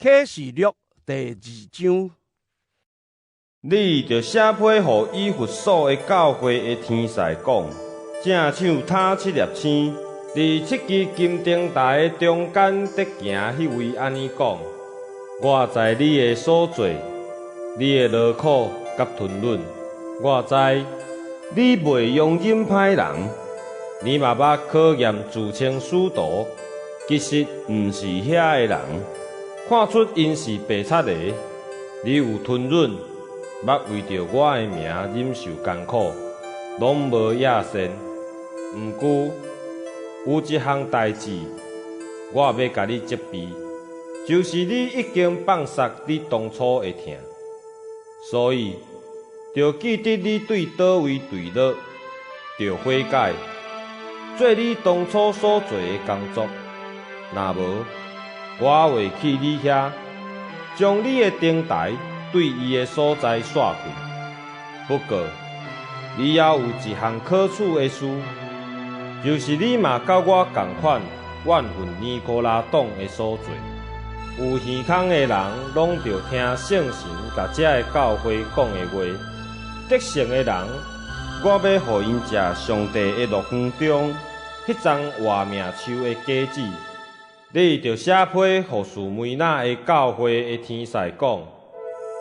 啟示錄第二章。你著寫批予以弗所的教會的天使講：正手擔七粒星，佇七支金燈台的中間佇行彼位按呢講：我知你的所做，你的勞苦佮吞忍。我知你袂容忍歹人，你嘛捌考驗自稱使徒，其實毋是遐的人，看出𪜶是白賊的。你有吞忍，捌為著我的名忍受艱苦，攏無厭倦。毋過有一項代誌，我欲共你責備，就是你已經放捒你當初的疼。所以，著記得你對佗位墜落，著悔改，做你當初所做的工作。若無，我會去你遐，將你的燈台對伊的所在煞去。不過，你猶有一項可取的事，就是你嘛佮我仝款怨恨尼哥拉黨的所做。有耳孔的人，攏著聽聖神共這个教會講的話。得勝的人，我欲予𪜶食上帝的樂園中彼叢活命樹的果子。你著寫批予士每拿的教會的天使講：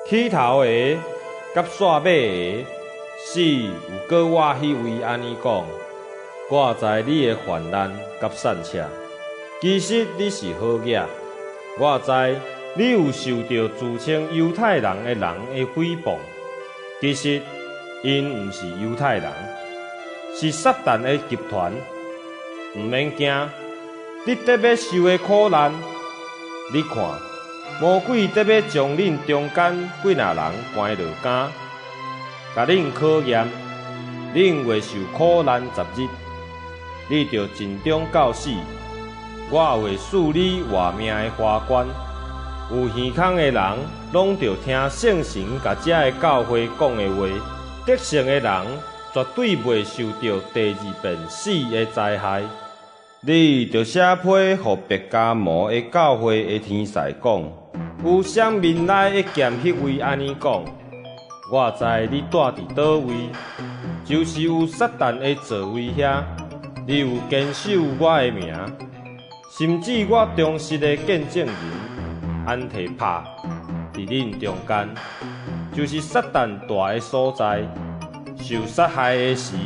起頭的佮煞尾的，死有閣活彼位按呢講：我知你的患難佮散赤，其實你是好額。我知你有受著自稱猶太人的人的誹謗，其實𪜶毋是猶太人，是撒旦的集團。毋免驚，你得欲受的苦難。你看，魔鬼得欲將恁中間幾若人關落監，共恁考驗，恁會受苦難10日。你著盡忠到死，我會賜你活命的花冠。有耳孔的人，攏著聽聖神共這个教會講的話。得勝的人，絕對袂受著第二遍死的災害。你著寫批予別迦摩的教會的天使講：有雙面內的劍彼位按呢講：我知你蹛佇佗位，就是有撒旦的座位遐。你有堅守我的名，甚至我忠實的見證人安提帕佇恁中間，就是撒旦蹛的所在。受殺害的時，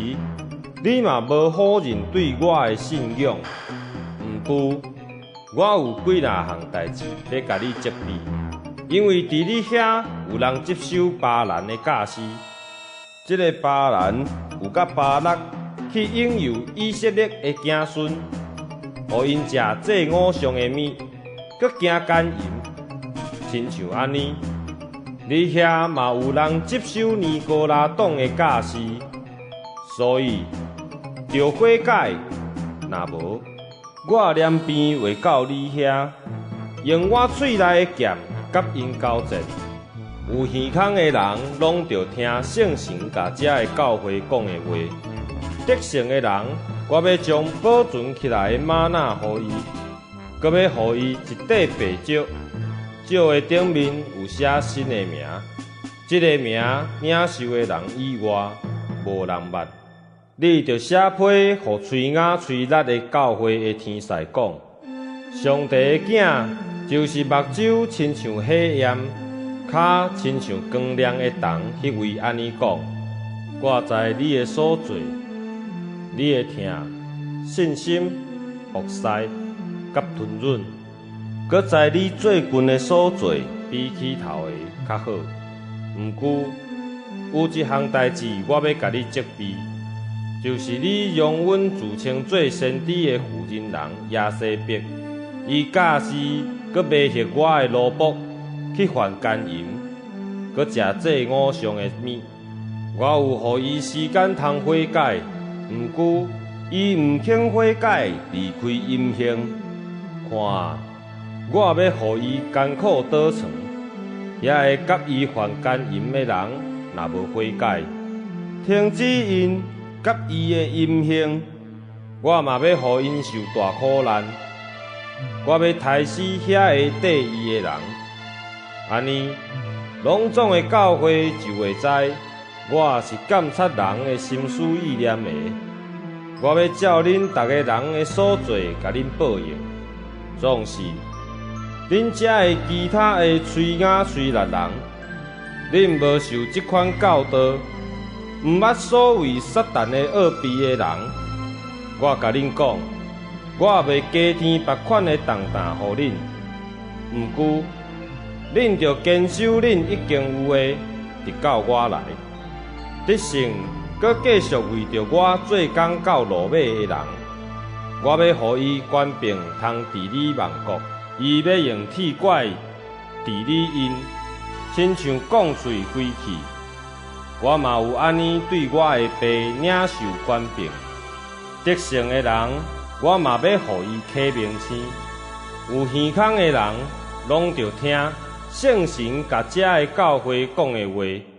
你嘛無否認對我的信仰。毋過，我有幾若項代誌欲共你責備，因為佇你遐有人執守巴蘭的教示。這个巴蘭有佮巴勒去引誘以色列的子孫，予𪜶食祭偶像的物，閣行姦淫，親像按呢，你遐嘛有人執守尼哥拉黨的教示，所以著悔改。若無，我連鞭會到你遐，用我喙內的劍佮𪜶交戰。有耳孔的人，攏著聽聖神共這个教會講的話。得勝的人，我欲將保存起來的嗎哪予伊，閣欲予伊一塊白石，石的頂面有寫新的名，這个名領受的人以外，無人捌。你著寫批予催雅推喇的教會的天使講：上帝的囝，就是目睭親像火焰，跤親像光亮的銅，彼位按呢講：我知你的所做，你的疼、信心、服侍、佮吞忍，閣知你最近的所做比起頭的較好。毋過有一項代誌，我欲共你責備，就是你容忍自稱做先知的婦人人耶洗別，伊教示閣迷惑我的奴僕去犯姦淫，閣食祭偶像的物。我有予伊時間通悔改，毋過伊毋肯悔改，離開淫行。看啊，我欲予伊艱苦倒床，遐个佮伊犯姦淫的人，若無悔改，停止𪜶佮伊的淫行，我嘛欲予𪜶受大苦難。我欲刣死遐个綴伊的人。按呢，攏總的教會就會知，我是鑑察人的心思意念的。我欲照恁逐个人的所做，共恁報應。總是，恁遮的其他的催雅催律人，恁無受這款教導，毋捌所謂撒旦的奧秘的人，我共恁講，我袂加添別款的重擔予恁。毋過，恁著堅守恁已經有的，直到我來。得勝，閣繼續為著我做工到落尾的人，我欲予伊權柄通治理萬國，伊欲用鐵拐治理𪜶，親像摃碎機器。我嘛有按呢對我的爸領受權柄。得勝的人，我嘛欲予伊啟明星。有耳孔的人，攏著聽聖神共遮的教會講的話。